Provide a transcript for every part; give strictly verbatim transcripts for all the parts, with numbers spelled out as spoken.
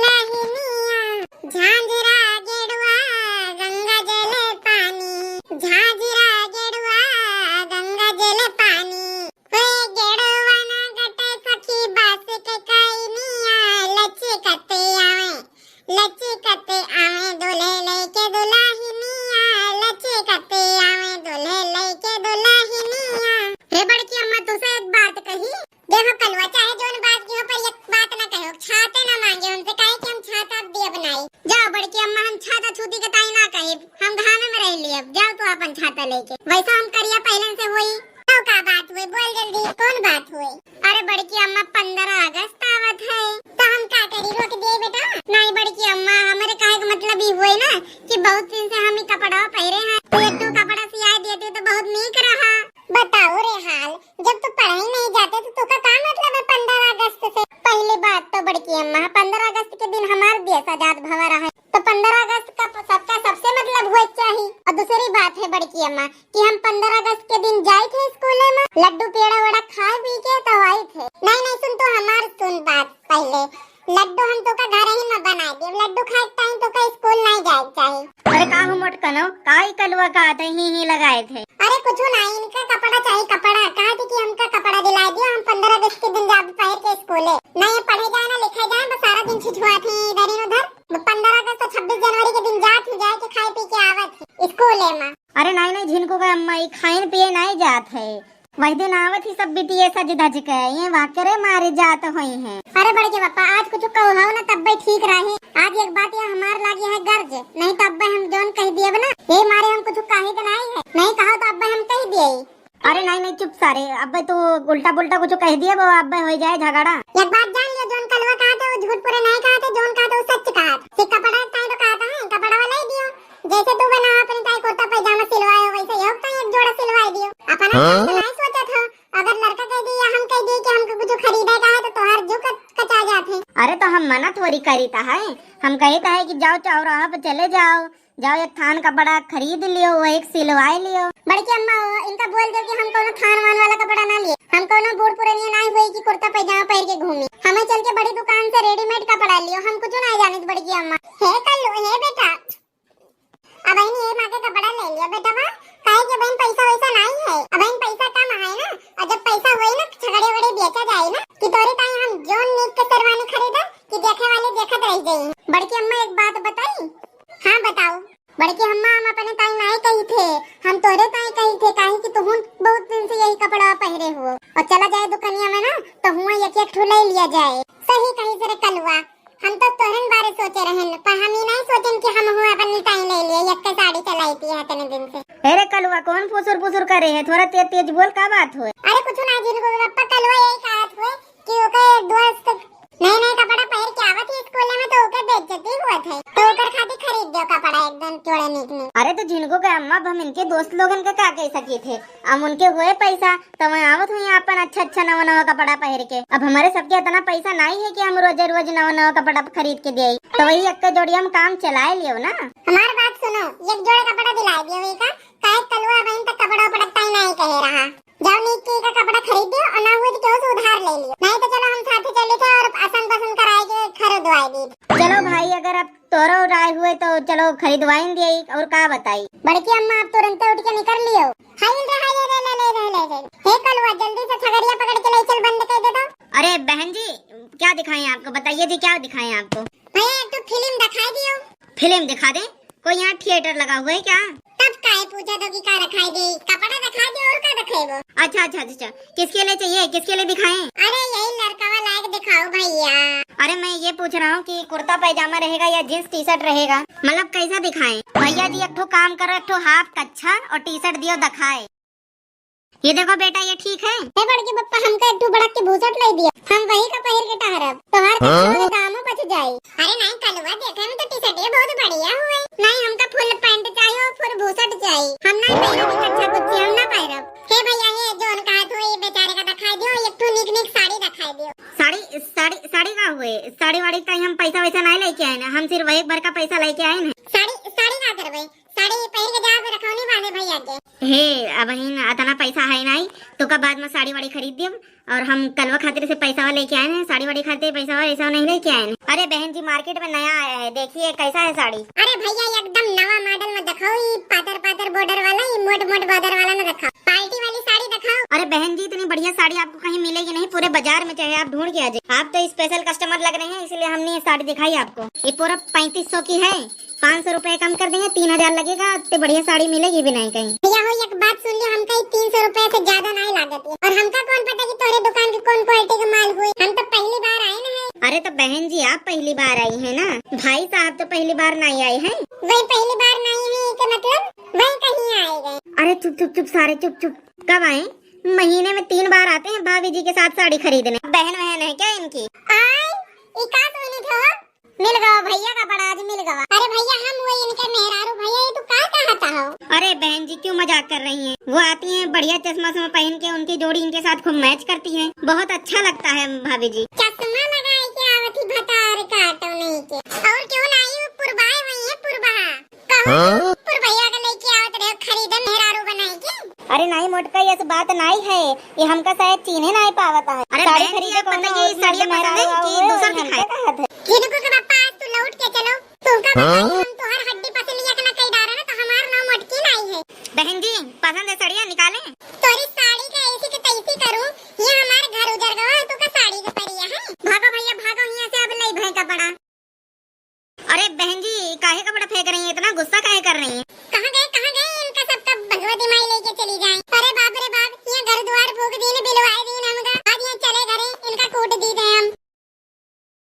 बहिनिया, झांझरा गेड़ुआ, गंगा जल पानी, झांझरा गेड़ुआ, गंगा जल पानी। कोई गेड़ुआ ना गटे सखी बास के कइनिया, लचकते आवे, लचकते आवे, दुल्हे लेके दुल्हनिया, लचकते आवे, दुल्हे लेके दुल्हनिया। हे बड़की अम्मा, तुसे एक बात कही, देखो कलुआ, चाहे जौन बात की हो, पर एक बात ना कहो, छाता ना मांगे हमसे, काहे कि हम छाता अब देब नाई। जाओ बड़की अम्मा, हम छाता छूती के ताई ना कहे, हम घामे में रह लिए, अब जाओ तू अपन छाता लेके। वैसा हम करिया पहले से होई। तो का बात हुई, बोल जल्दी, कौन बात हुई? अरे बड़की अम्मा, पन्द्रह अगस्त आवत है, तो हम का करी, रोक दिए बेटा? नहीं बड़की अम्मा, हमारे कहे का मतलब ई हुई ना कि बहुत दिन से हम ई कपड़ा पहिरे हैं, तो एक दो कपड़ा सियाई देते तो बहुत नीक रहा। बताओ रे हाल, जब तू पढ़ाई नहीं जाते तो तुका का मतलब है पन्द्रह अगस्त से? पहली बात तो बड़की अम्मा, पन्द्रह अगस्त के दिन हमार देश आजाद भवा रहा है, तो पन्द्रह अगस्त का सबका सबसे मतलब हुए चाहिए। और दूसरी बात है बड़की अम्मा कि हम पन्द्रह अगस्त के दिन जाए थे स्कूले में, लड्डू पेड़ा वेड़ा खाए पी के तो आए थे। नहीं नहीं, सुन तो हमार, सुन बात पहले, लड्डू हम तोका घर ही में बनाए देब, लड्डू खाए के टाइम तोका स्कूल नहीं जाए के चाहिए। अरे का हो मोटकनो, का ई कलुआ कहत है, ही ही लगाए थे? अरे कुछ ना, इनका कपड़ा चाहिए, कपड़ा। कहा थी कि हमका कपड़ा दिला दियो, हम पन्द्रह अगस्त के दिन जाब पहर के स्कूले। ना ये पढ़े जाए ना लिखे जाए, बस सारा दिन छिछुआत ही इधर ही उधर। पन्द्रह अगस्त और छब्बीस जनवरी के दिन जात ही, जाए के खाए पी के आवत ही स्कूले में। अरे नहीं नहीं झिनको के अम्मा, ई खाइन पिए नहीं जात है। वही दिन आवत ही सब बिटिये सज धज के, ये वाकरे मारे जात होई हैं। अरे बड़के पापा, आज कुछ कहो हो ना, तब्बे ठीक रही। आज एक बात ये हमार लागी है गर्ज, नहीं तो अब्बे हम जौन कह दियब ना, ये मारे हम कुछ कहे के नहीं है, नहीं कहो तो अब्बे हम कह दिए। अरे नहीं नहीं, चुप सारे, अब्बे तू उल्टा पुल्टा कुछ कह दिए, वो अब्बे हो जाए झगड़ा। एक बात जान लियो, जौन कलुआ कहा थे वो झूठ पूरे नहीं कहा थे, जौन कहा थे वो सच कहा थे। सिक्का पड़ा ताई तो कहा था, है, कपड़ा वाला ही दियो। जैसे तू बना अपनी ताई कुर्ता पैजामा सिलवाए हो, वैसे ये ताई एक जोड़ा सिलवाए दियो। अपना हाँ? ताई तो नहीं सोचा था, अगर लड़का कह दी या हम कह दी कि हमको कुछ खरीदे का है तो तोहार जो क-, कचा जात है। अरे तो हम मना थोड़ी करी ता है, हम कही ता है कि जाओ चौराहा पे चले जाओ, जाओ एक थान कपड़ा खरीद लियो, वो एक सिलवाए लियो। बड़की अम्मा हो, इनका बोल दो कि हम कोनो थान वान वाला कपड़ा ना लिए, हम कोनो बूढ़ पुरनिया ना हुई कि कुर्ता पैजामा पहन के घूमी। हमें चल के बड़ी दुकान से रेडीमेड कपड़ा लियो, हम कुछ ना जानित बड़की अम्मा। हे कल्लू, हे बेटा, अब इन ये माँ के कपड़ा ले लिया बेटवा, काहे के बहन पैसा वैसा नहीं है, अब इन पैसा कम है ना, और जब पैसा होई ना झगड़े वगड़े बेचा जाए ना कि तोरे ताई हम जोन नीक के शेरवानी खरीदब कि देखे वाले देखत रह जाई। बड़की अम्मा एक बात बताई? हाँ बताओ। बड़की अम्मा हम अपने ताई नहीं कही थे, हम तोरे ताई कही थे, काहे कि तुहुन बहुत दिन से यही कपड़ा पहरे हुओ और चला जाए दुकानिया में ना तो हुआ एक एक ठो ले लिया जाए। सही कही से रे कलुआ, हम तो तोहरन बारे सोचे रहन, पर हम ई नहीं सोचन कि हम हुआ अपन निताई ले लिए, एक के साड़ी चलाई थी इतने दिन से। अरे कलुआ, कौन फुसुर फुसुर करे है? थोड़ा तेज तेज बोल, का बात होए? अरे कुछ ना झिनको के पप्पा, कलुआ यही कहत हुए कि ओके दोस्त नए नए कपड़ा पहन के आवत है स्कूल में, तो ओके बेइज्जती हुआ थे, तो ओकर खातिर खरीद दो कपड़ा एकदम जोड़े नीक नीक। अरे तो झिनको के अम्मा, अब हम इनके दोस्त लोगन का का कह सकी थे? अब उनके हुए पैसा, तो वह आवत हुई आपन अच्छा अच्छा नवा नवा कपड़ा पहिर के। अब हमारे सबके इतना पैसा नाई है कि हम रोजे रोज नवा नवा कपड़ा खरीद के देई, तो वही एक जोड़ी हम काम चलाए लियो ना। हमार बात सुनो, एक जोड़े कपड़ा दिलाए दियो वही का, काहे कलुआ बहन तक कपड़ा उपड़ा ताई नाई कहे रहा। जाओ नीक के का कपड़ा खरीद दियो और ना हुए तो केहू से उधार ले लियो, नहीं तो चलो हम साथे चले थे और असन पसंद कराए के खरीदवाए दी। चलो भाई, अगर अब तोरो राय हुए तो चलो खरीदवाइन दिए, और का बताई। बड़की अम्मा, आप तुरंते उठ के निकल लियो। हाय रे, हाय रे, ले, ले, ले, ले, ले, ले। हे कलुआ, जल्दी से छगड़िया पकड़ के ले चल, बंद कर दे तो। अरे बहन जी, क्या दिखाएं आपको, बताइए जी, क्या दिखाएं आपको? भैया, एक तो फिल्म दिखाई दियो। फिल्म दिखा दे? कोई यहाँ थिएटर लगा हुआ है क्या? तब काहे पूछा तो कि का दिखाई दे? कपड़ा दिखा दे, और का दिखाई वो? अच्छा, अच्छा, अच्छा, अच्छा। किसके लिए चाहिए, किसके लिए दिखाएं? अरे यही लड़का वाला एक दिखाओ भैया। अरे मैं ये पूछ रहा हूँ कि कुर्ता पैजामा रहेगा या जींस टी शर्ट रहेगा, मतलब कैसा दिखाएं? भैया जी एक ठो काम करो, एक ठो हाफ कच्छा और टी शर्ट दियो दिखाए। ये देखो बेटा, ये ठीक है? हे बड़के पप्पा, हमका एक ठो बड़क के बुशर्ट लाई दियो, हम वही का पहिर के टहरब, तोहार हाँ? कच्छा में दामो बच जाई। अरे नहीं कलुआ, देखे में तो टी शर्ट ये बहुत बढ़िया हुए। नहीं, हमका फुल पैंट चाहिए और फुल बुशर्ट चाहिए, हम ना पहिरब कच्छा कुच्ची, हम ना पहिरब। हे भैया, हे जौन कहा तू ये बेचारे का दिखाई दियो, एक ठो निक निक साड़ी दिखाई दियो। साड़ी, साड़ी, साड़ी का हुए? साड़ी वाड़ी का हम पैसा वैसा नहीं लेके आए ना, हम सिर्फ एक बार का पैसा लेके आए ना। साड़ी, साड़ी का करबे? साड़ी पहिर के जाओ, रखौनी बांधे भाई। हे, अबहिन अतना पैसा है नाई, तोका बाद में साड़ी वाड़ी खरीद देब। और हम कलवा खातिर से पैसा लेके आए हैं, साड़ी वाड़ी खातिर पैसा ऐसा नहीं लेके आए हैं। अरे बहन जी, मार्केट में नया आया है, देखिए कैसा है साड़ी। अरे भैया, एकदम नवा मॉडल में दिखाओ, ये पातर पातर बॉर्डर वाला, ये मोट मोट बॉर्डर वाला ना दिखाओ, पार्टी वाली साड़ी दिखाओ। अरे बहन जी, इतनी बढ़िया साड़ी आपको कहीं मिलेगी नहीं, पूरे बाजार में चाहे आप ढूंढ के आ जाइए। आप तो स्पेशल कस्टमर लग रहे हैं, इसलिए हमने ये साड़ी दिखाई आपको। ये पूरा पैंतीस सौ की है, पाँच सौ रुपए कम कर देंगे, तीन हजार लगेगा, इतनी बढ़िया साड़ी मिलेगी भी नहीं कहीं। भैया हो, एक बात सुन लियो, हमका ई तीन सौ रुपए से ज्यादा नहीं लागत है। और हमका कौन पता कि तोरे दुकान के कौन क्वालिटी के माल हुई, हम तो पहली बार आए ना है। अरे तो बहन जी, आप पहली बार आई है ना, भाई साहब तो पहली बार नहीं आए हैं। वही पहली बार नहीं है, के मतलब वही कहीं आए गए। अरे चुप चुप चुप, सारे चुप चुप। कब आए? महीने में तीन बार आते हैं भाभी जी के साथ साड़ी खरीदने। बहन वहन है क्या इनकी? आय, ई का सुनी थे हो? मिल गवा भैया का बड़ा, आज मिल गवा। अरे भैया, हम वो इनके मेहरारू। भैया, ये तू का कहता हो? अरे बहन जी, क्यों मजाक कर रही हैं? वो आती हैं बढ़िया चश्मा उश्मा पहन के, उनकी जोड़ी इनके साथ खूब मैच करती है, बहुत अच्छा लगता है भाभी जी। चश्मा लगाए के आवत ही भतार काटो नहीं के। और क्यों ना आई, वो पुरबाए हुई है, पुरबा। कहो, हाँ? पुरबैया के लेके आवत रहे खरीदे मेहरारू बनाई के? अरे नाई मोटका, ये सब बात नाई है, ये हमका शायद चीन्हे नाई पावत है। अरे साड़ी बहन जी, खरीदे आप कौनो बताइए, और ये साड़ियाँ मर्द पसंद है मेहरारू कि आओ, दूसर हमका दिखाए? कहा थे। हिनको के पास तू लौट के चलो, तुमका हाँ? बताइए, हम तोहर हड्डी पसली एक ना कई डारा ना, तो हमार नाम मोटकी नाई है। बहन जी, पसंद है साड़ियाँ, निकालें? तोरी साड़ी का ऐसी के तैसी करूँ, ये हमार घर उजर गवा है, तू का साड़ी के परिया है? भागो भैया, भागो यहाँ से, अब लई भय का पड़ा। अरे बहन जी, काहे कपड़ा फेंक रही हैं, इतना गुस्सा काहे कर रही हैं? कहाँ गए, कहाँ गए इनका सबका भगवती माई लेके चली जाए। अरे बाप रे बाप, ये घर द्वार फूक दीन, बिलवाए दीन हमका, आज ये चले घरे, इनका कूट दी थे हम।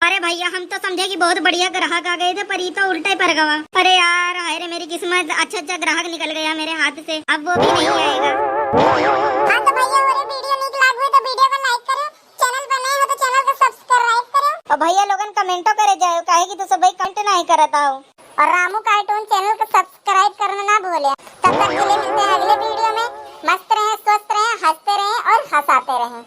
अरे भैया, हम तो समझे कि बहुत बढ़िया ग्राहक आ गए थे, पर ये तो उल्टा ही पर गवा। अरे यार, हाय रे मेरी किस्मत, अच्छा अच्छा ग्राहक निकल गया मेरे हाथ से, अब वो भी नहीं आएगा। हाँ तो भैया, अगर वीडियो नीक लाग हुई तो वीडियो को लाइक करो, चैनल पर नए हो तो चैनल को सब्सक्राइब करो। और भैया लोगन कमेंटो करे जाए, काहे कि तू सब भाई कमेंट नहीं करत हो। और रामू कार्टून चैनल को सब्सक्राइब करना ना भूले। तब तक के लिए मिलते हैं अगले वीडियो में। मस्त रहें, स्वस्थ रहें, हंसते रहें और हंसाते रहें।